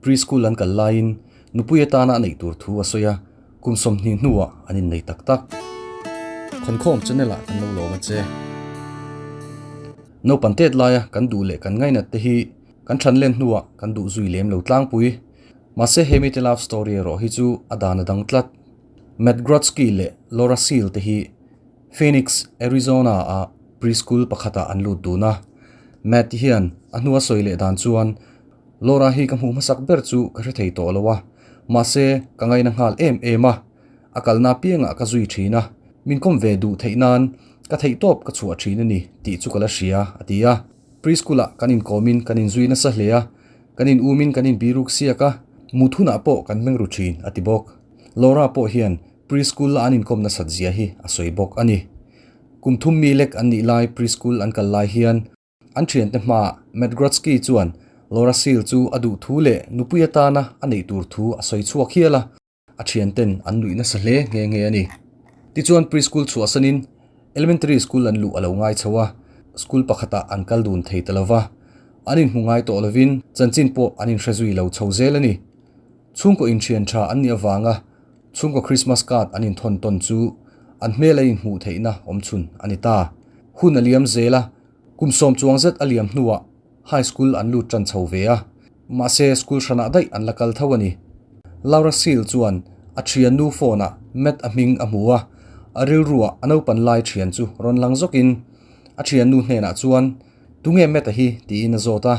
Preschool an kal laiin nupui atana a neih tur thu a sawi a, kum 20 hnuah an innei tak tak. Khawnkhawm channel ah kan lo lawm a che. Naupan tet laia kan duh leh kan ngainat te hi kan than len hnuah kan duh zui lem lo tlangpui. Mahse he mite love story erawh hi chu a dan a dang tlat. Matt Grodsky leh Laura Seal te hi Phoenix, Arizona a preschool pakhatah an lut dun a. Matt hian a hnua sawi leh dan chuan Laura hi ka hmuh hmasak ber chu ka hre thei tawh lo a, mahse ka ngaina nghal em em a, a kalna apiangah ka zui thin a, min kawm ve duh theih nan ka theihtawp ka chhuah thin a ni tih chu ka la hria, a ti a. Preschool-ah kan inkawmin kan inzui nasa hle a, kan in umin kan inbiruk siak a, mut hunah pawh kan meng ru thin, a ti bawk. Laura pawh hian preschool-a an inkawm nasat zia hi a sawi bawk a ni. Kum thum mi lek an nih lai preschool an kal lai hian, An thiante hmaah Matt Grodsky chuan Laura Seal chu a duh thu leh nupui atana a neih tur thu a sawi chhuak hial a, a thianten an nuih nasa hle nghe nghe a ni. Tichuan preschool chhuahsanin elementary school an luh a lo ngai chho a, school pakhatah an kal dun thei ta lova, an inhmu ngai tawh lovin chanchin pawh an inhre zui lo chho zel a ni. Chhungkaw inthian tha an nih avanga chhungkaw Christmas card an inthawn tawn chu an hmel a inhmuh theihna awmchhun a ni ta. Hun a liam zel a, Kum sawm chuang zet a liam hnuah high school an lut tan chho ve a, mahse school hranah daih an la kal tho a ni. Laura Seal chuan a thian nu phone ah Matt a hming a hmu a, a rilruah a naupan lai thian chu rawn lang zawkin a thian nu hnenah chuan Tunge Matt a hi? tiin a zawt a.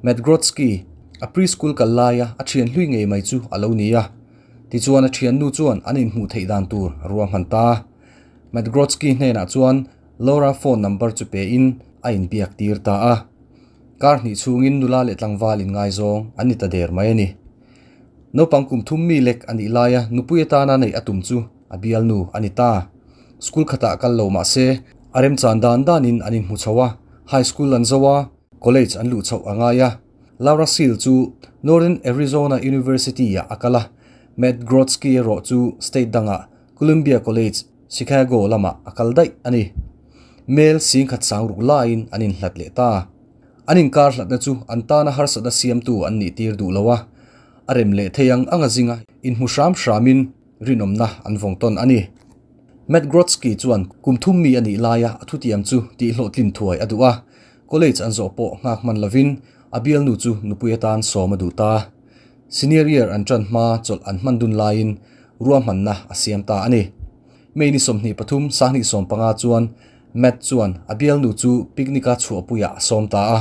Matt Grodsky, a preschool kal laia a thian hlui ngei mai chu a lo ni a. Tichuan a thian nu chuan an inhmuh theih dan tur a ruahman ta. Matt Grodsky hnenah chuan Laura phone number chu pe in a inbiak tir ta a. Kar hnih chhungin nula leh tlangval inngaizawng an ni ta der mai a ni. Naupang kum thum mi lek a nih laia nupui atana neih a tum chu a bialnu a ni ta. School khatah kal lo mah se a remchan dan danin an inhmu chho a, high school an zo a, college an luh chhoh a ngai a. Laura Seal chu Northern Arizona University-ah a kal a, Matt Grodsky erawh chu state dangah Columbia College, Chicago lamah a kal daih a ni. Mel singkhat sang ruk laiin an inhlat leh ta. An inkar hlatna chu an tana harsatna siamtu an nih tir duh lo a, a rem leh thei ang anga zinga inhmu hram hramin rinawmna an vawng tawn a ni. Matt Grodsky chuan kum thum mi a nih laia a thutiam chu tihhlawhtlin thuai a duh a, college an zawh pawh nghak hman lovin a bialnu chu nupui atan sawm a duh ta. Senior year an ṭan hma chawlh an hman dun laiin ruahmanna a siam ta a ni. May ni 23, 2015 chuan Matt chuan a bialnu chu picnic-a chhuahpuiah a sawm ta a.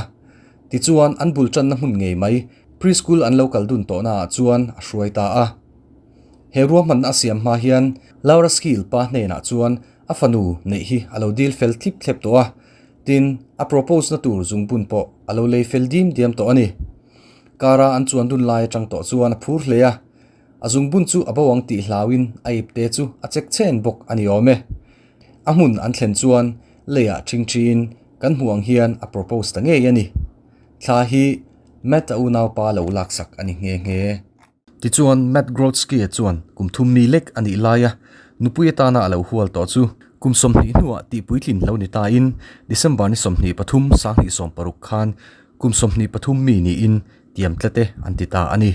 Tichuan an bul ṭanna hmun ngei mai preschool an lo kal dun tawhnaah chuan a hruai ta a. He ruahmanna a siam hma hian Laura Skill pa hnenah chuan a fanu neih hi a lo dil fel thlip thlep tawh a, tin a propose na tur zungbun pawh a lo lei fel dim diam tawh a ni. Kara an chuan dun lai atang tawh chuan a phur hle a, a zungbun chu a bo ang tih hlauin a ipte chu a chek chen bawk a ni awm e. A hmun an thlen chuan leiah ṭhingṭhiin kan hmuh ang hian a propose ta ngei a ni. Thla hi Matt a unaupa lo laksak a ni nghe nghe. Tichuan Matt Grodsky-a chuan kum thum mi lek a nih laia nupui atana a lo hual tawh chu kum 20 hnuah tihpuitlin lo ni tain December ni 23, 2016 khan kum 23 mi niin tiam tlate an ti ta a ni.